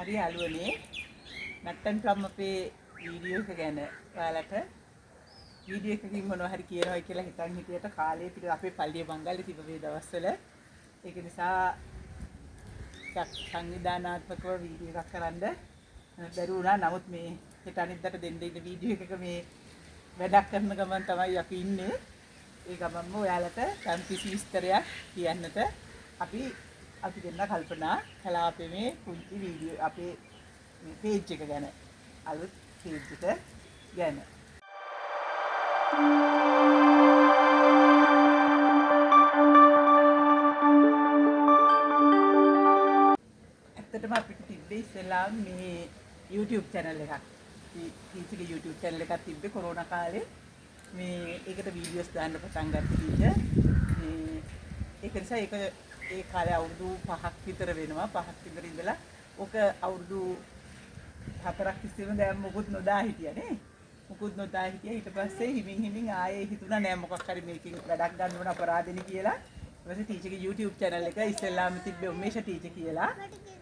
හරි යාළුවනේ, nut and plum අපේ වීඩියෝ එක ගැන ඔයාලට වීඩියෝ එකකින් මොනවා හරි කියනවා කියලා හිතන් හිටියට කාලේ පිට අපේ පල්ලිය මංගල්‍ය තිබ්බ මේ දවස්වල. ඒක නිසා ටිකක් සංවිධානාත්මකව වීඩියෝ එකක් කරන්න බැරි වුණා. නමුත් මේ හෙට අනිද්දාට දෙන්න ඉන්න වීඩියෝ එකක මේ වැඩක් කරන ගමන් තමයි අපි ඉන්නේ. ඒ ගමන්ම ඔයාලට යම් කිසි විස්තරයක් කියන්නට අපි අපි දෙන්න කල්පනා කළා අපේ මේ පුංචි වීඩියෝ අපේ මේ පේජ් එක ගැන, අලුත් පේජ් එක ගැන. ඇත්තටම අපිට තිබ්බේ ඉස්සෙල්ලාම මේ YouTube channel එකක්. ටීචර්ගේ YouTube channel එකක් තිබ්බේ කොරෝනා කාලේ. මේ ඒකට වීඩියෝස් දාන්න පටන් ගත්ත ටීචර්. මේ ඒක නිසා ඒක ඒ කාලේ අවුරුදු 5ක් විතර වෙනවා. 5ක් විතර ඉඳලා ඔක අවුරුදු 4ක් තිස්සේම දැන් මොකුත් නොදා හිටියා නේ. මොකුත් නොදා හිටියා. ඊට පස්සේ හිමින් හිමින් ආයේ හිතුණා නෑ මොකක් හරි මේකෙන් වැඩක් ගන්න ඕන අපරාධෙනි කියලා. ඊට පස්සේ ටීචර්ගේ YouTube channel එක ඉස්සෙල්ලාම තිබ්බේ ඔමේෂා ටීචර් කියලා.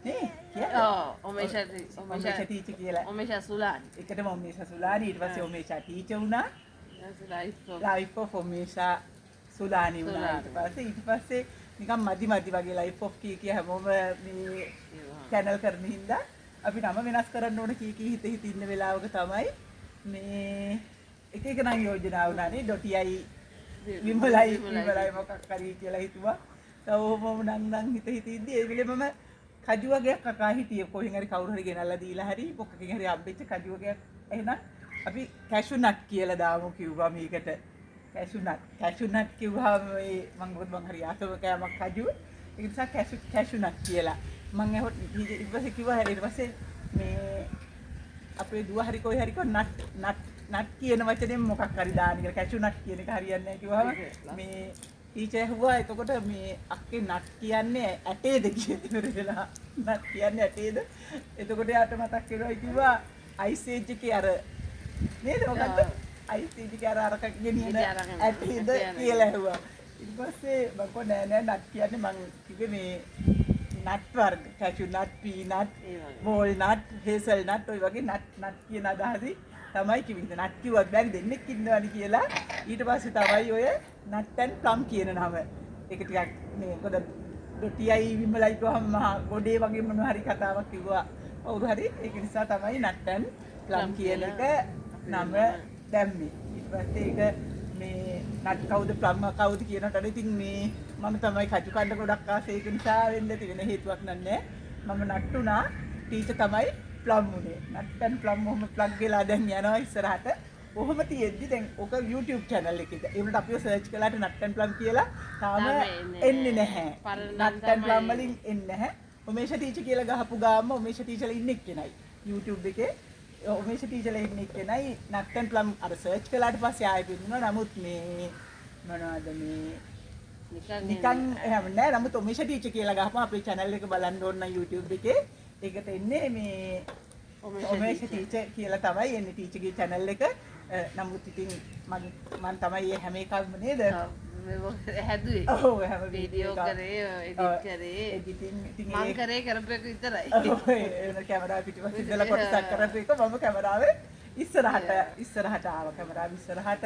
නේ? කියන්නේ? ඔව්, ඔමේෂා. ඔමේෂා ටීචර් කියලා. ඔමේෂා සුලානි. එකටම ඔමේෂා සුලානි, ඊට පස්සේ ඔමේෂා ටීචර් වුණා. ලයිෆ් ඔෆ් ලයිෆ් ඔෆ් ඔමේෂා සුලානි වුණා. ඊට පස්සේ නිකන් මදි මදි වගේ ලයිෆ් ඔෆ් කී කිය හැමෝම මේ චැනල් කරන හින්දා අපි නම වෙනස් කරන්න ඕන කී කී හිත හිත ඉන්න වෙලාවක තමයි මේ එක එක නම් යෝජනා වුණානේ. ඩොටියයි විමලයි විමලයි මොකක් හරි කියලා හිතුවා. තව ඔහොම නම් නම් හිත හිත ඉද්දි ඒ වෙලෙමම කජු වගේක් කකා හිටියේ. කොහෙන් හරි කවුරු හරි ගෙනල්ලා දීලා හරි පොක්කකින් හරි හම්බෙච්ච කජු වගේක්. එහෙනම් අපි කැෂු නට් කියලා දාමු කිව්වා මේකට. කැෂු නට්, කැෂු නට් කිව්වහම මේ මං මොකද මං හරි ආසම කෑමක් කජු. ඒ නිසා කැෂු කැෂු නට් කියලා මං ඇහුවොත් ඊට පස්සේ කිව්වා. හරි, ඊට පස්සේ මේ අපේ දුව හරි කොයි හරි කිව්වා නට් නට් නට් කියන වචනෙන් මොකක් හරි දාන්න කියලා. කැෂු නට් කියන එක හරියන්නේ නැහැ කිව්වහම මේ ටීචර් ඇහුවා එතකොට මේ අක්කේ නට් කියන්නේ ඇටේද කියලා ඉවර වෙලා. නට් කියන්නේ ඇටේද? එතකොට යාට මතක් වෙනවා කිව්වා අයිස් ඒජ් එකේ අර නේද මොකද්ද අයිස් ඒජ් එකේ අර අරක ගෙනියන ඇටේද කියලා ඇහුවා. ඊට පස්සේ මං කිව්වා නෑ නෑ නට් කියන්නේ මං කිව්වේ මේ නට් වර්ග, කැෂු නට්, පීනට්, වෝල්නට්, හේසල් නට් ඔය වගේ නට් නට් කියන අදහසින් තමයි කිව්වේ. නට් කිව්වත් බැරි දෙන්නෙක් ඉන්නවනේ කියලා. ඊට පස්සේ තමයි ඔය නට් ඇන්ඩ් ප්ලම් කියන නම. ඒක ටිකක් මේ මොකද ඩොටියයි විමලයි කිව්වහම මහා ගොඩේ වගේ මොනවා හරි කතාවක් කිව්වා කවුරු හරි. ඒක නිසා තමයි නට් ඇන්ඩ් ප්ලම් කියන එක නම දැම්මේ. ඊට පස්සේ ඒක මේ නට් කවුද ප්ලම් කවුද කියනකට ඉතින් මේ මම තමයි කජු කන්න ගොඩක් ආස. ඒක නිසා වෙන්න තියෙන හේතුවක් නෑ. මම නට් වුණා, ටීචර් තමයි ප්ලම් වුණේ. නට් ඇන්ඩ් ප්ලම් ඔහොම ප්ලග් වෙලා දැන් යනවා ඉස්සරහට. ඔහොම තියෙද්දි දැන් ඔක YouTube channel එකේ. ඒ වුණාට අපිව සර්ච් කළාට නට් ඇන්ඩ් ප්ලම් කියලා තාම එන්නේ නැහැ. නට් ඇන්ඩ් ප්ලම් වලින් එන්නේ නැහැ. ඔමේෂා ටීචර් කියලා ගහපු ගාම ඔමේෂා ටීචර්ලා ඉන්න එක්කෙනයි. YouTube එකේ ඔමේෂා ටීචර්ලා ඉන්න එක්කෙනයි. නට් ඇන්ඩ් ප්ලම් අර සර්ච් කළාට පස්සේ ආයෙ පෙන්නුනා. නමුත් මේ මොනවද මේ නිකන් එහෙම නෑ. නමුත් ඔමේෂා ටීචර් කියලා ගහපුවම අපේ channel එක බලන්න ඕන නම් YouTube එකේ ඒකට එන්නේ මේ ඔමේෂා ටීචර් කියලා තමයි එන්නේ ටීචර්ගේ channel එක. නමුත් ඉතින් මං තමයි මේ හැම එකක්ම නේද හැදුවේ. ඔව්, හැම වීඩියෝ කරේ, එඩිට් කරේ, එඩිටින් ඉතින් මං කරේ කරපු එක විතරයි. ඔව්, ඒ කැමරාව පිටිපස්සේ ඉඳලා කොටසක් කරපු එක මම කැමරාවේ ඉස්සරහට ආවා. කැමරාව ඉස්සරහට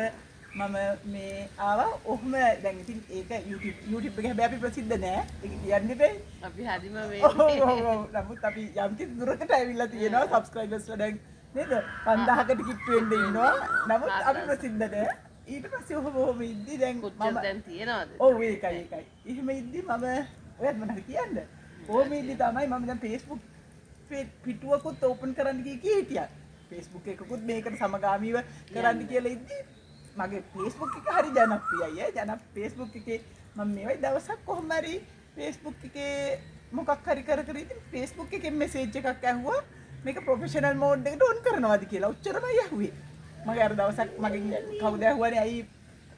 මම මේ ආවා. ඔහොම දැන් ඉතින් ඒක YouTube එක හැබැයි අපි ප්‍රසිද්ධ නෑ. ඒක කියන්න බෑ. අපි හරිම මේ ඔව් ඔව් ඔව්. නමුත් අපි යම් කිසි දුරකට ඇවිල්ලා තියෙනවා. සබ්ස්ක්‍රයිබර්ස්ලා දැන් නේද 5000කට කිට්ටු වෙන්න ඉන්නවා. නමුත් අපි ප්‍රසිද්ධ නෑ. ඊට පස්සේ ඔහොම ඔහොම ඉද්දි දැන් මම දැන් තියෙනවද? ඔව් ඒකයි ඒකයි. එහෙම ඉද්දි මම ඔයත් මොනවද කියන්න? ඔහොම ඉද්දි තමයි මම දැන් Facebook පිටුවකුත් ඕපන් කරන්න කිය කී හිටියා. Facebook එකකුත් මේකට සමගාමීව කරන්න කියලා ඉද්දි මගේ Facebook එක හරි ජනප්‍රියයි ඈ. Facebook එකේ මම මේවයි දවසක් කොහොම හරි Facebook එකේ මොකක් හරි කර කර ඉතින් Facebook එකෙන් මෙසේජ් එකක් ඇහුවා මේක ප්‍රොෆෙෂනල් මෝඩ් එකට ඔන් කරනවාද කියලා. ඔච්චරමයි ඇහුවේ. මගේ අර දවසක් මගෙන් කවුද ඇහුවානේ ඇයි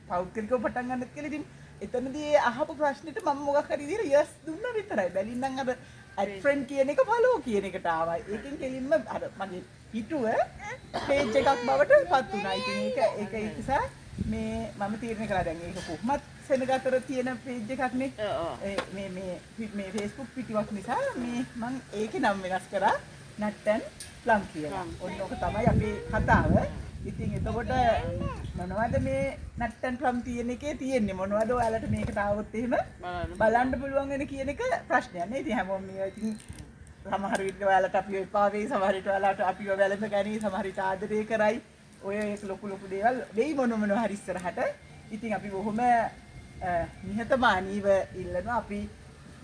පෞද්ගලිකව පටන් ගන්නත් කියලා. ඉතින් එතනදී ඒ අහපු ප්‍රශ්නෙට මම මොකක් හරි දීලා යස් දුන්නා විතරයි. බැලින් නම් අර ඇඩ් ෆ්‍රෙන්ඩ් කියන එක ෆලෝ කියන එකට ආවා. ඒකෙන් කෙලින්ම අර මගේ පිටුව පේජ් එකක් බවට පත් වුණා. ඉතින් ඒක ඒක ඒ නිසා මේ මම තීරණය කළා දැන් ඒක කොහොමත් සෙනග අතර තියෙන පේජ් එකක් නේ. මේ මේ මේ මේ Facebook පිටුවක් නිසා මේ මං ඒකේ නම් වෙනස් කරා. නට් ඇන්ඩ් ප්ලම් කියලා. ඔන්න ඕක තමයි අපේ කතාව. ඉතින් එතකොට මොනවද මේ නට් ඇන්ඩ් ප්ලම් තියෙන එකේ තියෙන්නේ, මොනවද ඔයාලට මේකට ආවොත් එහෙම බලන්න පුළුවන් වෙන කියන එක ප්‍රශ්නයක් නේ. ඉතින් හැමෝම මේ ඉතින් සමහර විට ඔයාලට අපිව එපා වෙයි, සමහර විට ඔයාලට අපිව වැළඳ ගනී, සමහර විට ආදරය කරයි. ඔය ලොකු ලොකු දේවල් වෙයි මොන මොන හරි ඉස්සරහට. ඉතින් අපි බොහොම නිහතමානීව ඉල්ලනවා, අපි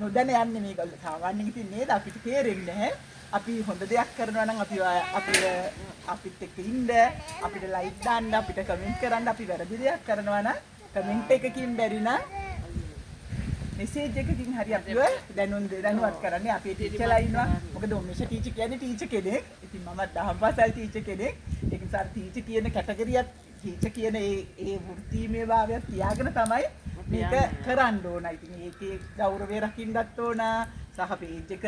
නොදැන යන්නේ මේක සාමාන්‍යයෙන් ඉතින් නේද අපිට තේරෙන්නේ නැහැ. අපි හොඳ දෙයක් කරනවා නම් අපි අපිත් එක්ක ඉන්න, අපිට ලයික් දාන්න, අපිට කමෙන්ට් කරන්න. අපි වැරදි දෙයක් කරනවා නම් කමෙන්ට් එකකින් බැරි නම් මෙසේජ් එකකින් හරි අපිව දැනුවත් කරන්නේ. අපේ ටීචර්ලා ඉන්නවා. මොකද ඔමේෂා ටීචර් කියන්නේ ටීචර් කෙනෙක්. ඉතින් මමත් දහම් පාසල් ටීචර් කෙනෙක්. ඒක නිසා ටීචර් කියන කැටගරියත් ටීචර් කියන ඒ ඒ වෘත්තීමය භාවයත් තියාගෙන තමයි මේක කරන්න ඕන. ඉතින් ඒකේ ගෞරවය රකින්නත් ඕන. සහ පේජ් එක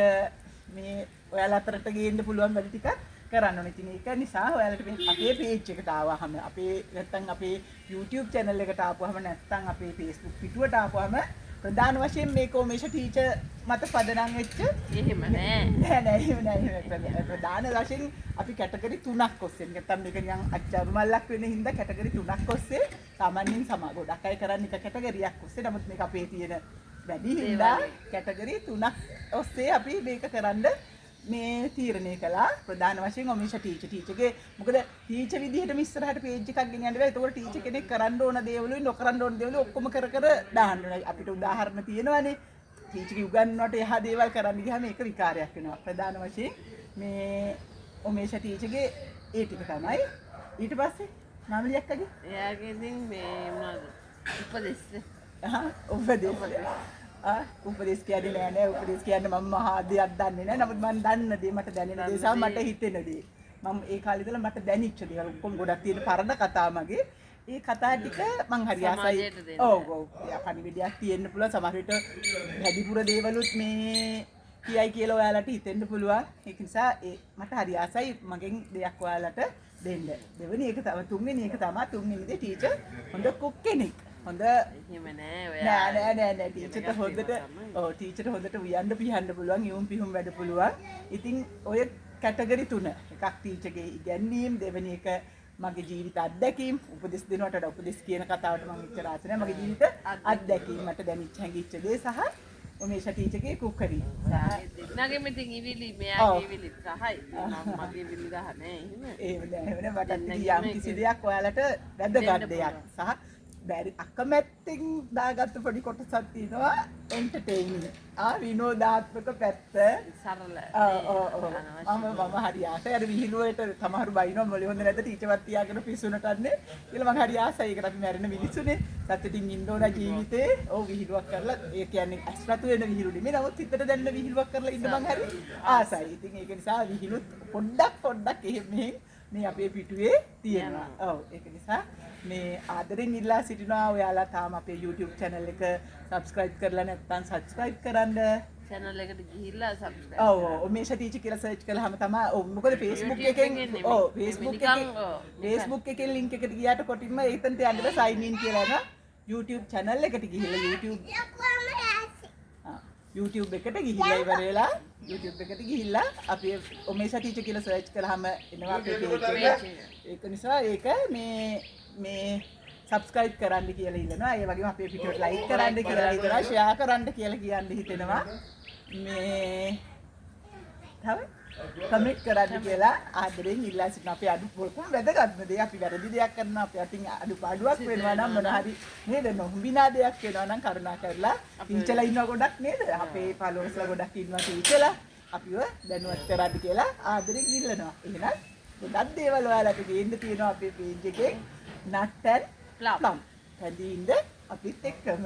මේ ඔයාලා අතරට ගේන්න පුළුවන් වැඩ ටිකක් කරන්න ඕන. ඉතින් ඒක නිසා ඔයාලට මේ අපේ පේජ් එකට ආවහම, අපේ නැත්තම් අපේ YouTube channel එකට ආපුවහම, නැත්තම් අපේ Facebook පිටුවට ආපුවහම ප්‍රධාන වශයෙන් මේක ඔමේෂා ටීචර් මත පදනම් වෙච්ච එහෙම නෑ. නෑ නෑ, එහෙම නෑ, එහෙම ප්‍රධාන වශයෙන් අපි කැටගරි තුනක් ඔස්සේ, නැත්තම් මේක නිකන් අච්චාරු මල්ලක් වෙන හින්දා කැටගරි තුනක් ඔස්සේ සාමාන්‍යයෙන් ගොඩක් අය කරන්නේ එක කැටගරියක් ඔස්සේ. නමුත් මේක අපේ තියෙන වැඩි හින්දා කැටගරි තුනක් ඔස්සේ අපි මේක කරන්න මේ තීරණය කළා. ප්‍රධාන වශයෙන් ඔමේෂා ටීචර් ටීචර්ගේ, මොකද ටීචර් විදිහටම ඉස්සරහට පේජ් එකක් ගෙනියන්න බෑ. ඒතකොට ටීචර් කෙනෙක් කරන්න ඕන දේවලුයි නොකරන්න ඕන දේවලුයි ඔක්කොම කර කර දාන්න ඕන. අපිට උදාහරණ තියෙනවානේ. ටීචර් උගන්වනවට එහා දේවල් කරන්න ගියාම ඒක විකාරයක් වෙනවා. ප්‍රධාන වශයෙන් මේ ඔමේෂා ටීචර්ගේ ඒ ටික තමයි. ඊට පස්සේ නාමලි අක්කගේ එයාගේ ඉතින් මේ මොනවද උපදෙස්. උපදෙස්. උපදෙස් කියන්නේ නෑ නෑ, උපදෙස් කියන්නේ මම මහා දෙයක් දන්නේ නෑ. නමුත් මම දන්න දේ, මට දැනෙන දේ සහ මට හිතෙන දේ, මම ඒ කාලේ ඉඳලා මට දැනිච්ච දේවල් ඔක්කොම ගොඩක් තියෙන පරණ කතා මගේ. ඒ කතා ටික මං හරි ආසයි. ඔව් ඔව්, පණිවිඩයක් තියෙන්න පුළුවන්. සමහර විට වැඩිපුර දේවලුත් මේ කියයි කියලා ඔයාලට හිතෙන්න පුළුවන්. ඒක නිසා ඒ මට හරි ආසයි මගෙන් දෙයක් ඔයාලට දෙන්න. දෙවෙනි එක තමයි, තුන්වෙනි එක තමයි, තුන්වෙනි දේ ටීචර් හොඳ කුක් කෙනෙක්. හොඳ එහෙම නෑ ඔයා. නෑ නෑ නෑ නෑ, ටීචර්ට හොඳට, ඔව් ටීචර්ට හොඳට උයන්න පිහන්න පුළුවන්, ඉවුම් පිහුම් වැඩ පුළුවන්. ඉතින් ඔය කැටගරි තුන, එකක් ටීචර්ගේ ඉගැන්වීම්, දෙවෙනි එක මගේ ජීවිත අත්දැකීම්, උපදෙස් දෙනවට වඩා උපදෙස් කියන කතාවට මම එච්චර ආස නෑ. මගේ ජීවිත අත්දැකීම්, මට දැනිච්ච හැඟිච්ච දේ සහ ඔමේෂා ටීචර්ගේ කුකරි. දෙන්නගෙම ඉතින් ඉවිලි, මෙයාගේ ඉවිලි රහයි, මගේ ඉවිලි රහ නෑ. එහෙම එහෙම නෑ, එහෙම නෑ. මට යම් කිසි දෙයක් ඔයාලට වැදගත් දෙයක් සහ බැරි අකමැත්තෙන් දාගත්ත පොඩි කොටසක් තියෙනවා එන්ටර්ටේනින්, විනෝදාත්මක පැත්ත. සරල. ඔව් ඔව්, මම හරි ආසයි අර විහිළුවට. සමහරු බයිනවා මොලේ හොඳ නැද්ද ටීචර්වත් තියාගෙන පිස්සුනටන්නේ කියලා. මං හරි ආසයි ඒකට. අපි මැරෙන මිනිස්සුනේ, සතුටින් ඉන්න ඕන ජීවිතේ. ඔව්, විහිළුවක් කරලා, ඒ කියන්නේ ඇස් රතු වෙන විහිළු නෙමෙයි, නමුත් හිතට දැනෙන විහිළුවක් කරලා ඉන්න මං හරි ආසයි. ඉතින් ඒක නිසා විහිළුත් පොඩ්ඩක් පොඩ්ඩක් එහෙම මෙහෙන් මේ අපේ පිටුවේ තියෙනවා. ඔව්, ඒක නිසා මේ ආදරෙන් ඉල්ලා සිටිනවා ඔයාලා තාම අපේ YouTube channel එක subscribe කරලා නැත්නම් subscribe කරන්න. channel එකට ගිහිල්ලා subscribe. ඔව් ඔව්, ඔමේෂා ටීචර් කියලා search කළාම තමයි. ඔව්, මොකද Facebook එකෙන්, ඔව් Facebook එකෙන්, Facebook එකෙන් link එකට ගියාට කොටින්ම එතනට යන්න බෑ, sign in කියලා යනවා. YouTube channel එකට ගිහිල්ලා YouTube එකට ගිහිල්ලා ඉවර වෙලා YouTube එකට ගිහිල්ලා අපි ඔමේෂා ටීචර් කියලා සර්ච් කළාම එනවා අපේ පේජ් එක. ඒක නිසා ඒක මේ මේ සබ්ස්ක්‍රයිබ් කරන්න කියලා ඉල්ලනවා. ඒ වගේම අපේ පිටුවට ලයික් කරන්න කියලා හිතනවා, ෂෙයා කරන්න කියලා කියන්න හිතෙනවා. මේ තව කමෙන්ට් කරන්න කියලා ආදරෙන් ඉල්ලා සිටිනවා. අපේ අඩු පොල්කම වැදගත්ම දේ, අපි වැරදි දෙයක් කරනවා, අපේ අතින් අඩුපාඩුවක් වෙනවා නම් මොන හරි නේද, නොහොඹිනා දෙයක් වෙනවා නම් කරුණා කරලා ටීචර්ලා ඉන්නවා ගොඩක් නේද, අපේ ෆලෝවර්ස්ලා ගොඩක් ඉන්නවා ටීචර්ලා, අපිව දැනුවත් කරන්න කියලා ආදරෙන් ඉල්ලනවා. එහෙනම් ගොඩක් දේවල් ඔයාලට ගේන්න තියෙනවා අපේ පේජ් එකේ නට් ඇන්ඩ් ප්ලම්. රැඳී ඉන්න අපිත් එක්කම.